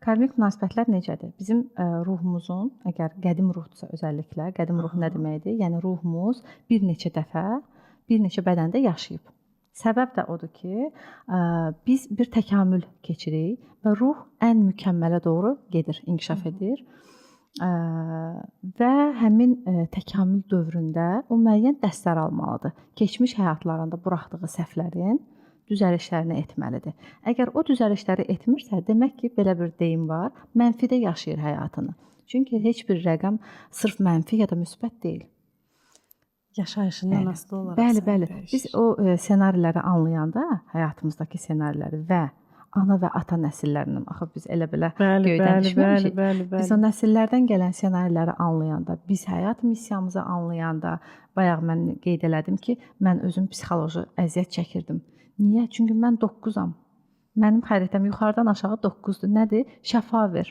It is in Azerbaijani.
Karmik münasibətlər necədir? Bizim ruhumuzun, əgər qədim ruhdursa özəlliklə, qədim ruh nə deməkdir? Yəni ruhumuz bir neçə dəfə, bir neçə bədəndə yaşayıb. Səbəb də odur ki, biz bir təkamül keçirik və ruh ən mükəmmələ doğru gedir, inkişaf edir. Və həmin təkamül dövründə o müəyyən dərslər almalıdır. Keçmiş həyatlarında buraxdığı səhvlərin düzəlişlərini etməlidir. Əgər o düzəlişləri etmirsə, demək ki, belə bir deyim var, mənfidə yaşayır həyatını. Çünki heç bir rəqəm sırf mənfi ya da müsbət deyil. Yaşayışından asılı olaraq. Bəli, bəli. Dəyişir. Biz o ssenariləri anlayanda, həyatımızdakı ssenariləri və ana və ata nəsillərindən, axı biz elə belə göydən düşməmişik. Bəli. Biz o nəsillərdən gələn ssenariləri anlayanda, biz həyat missiyamızı anlayanda, bayaq mən qeyd elədim ki, mən özüm psixoloji əziyyət çəkirdim. Niyə? Çünki mən 9-am. Mənim xəritəm yuxarıdan aşağı 9-dur. Nədir? Şəfa ver.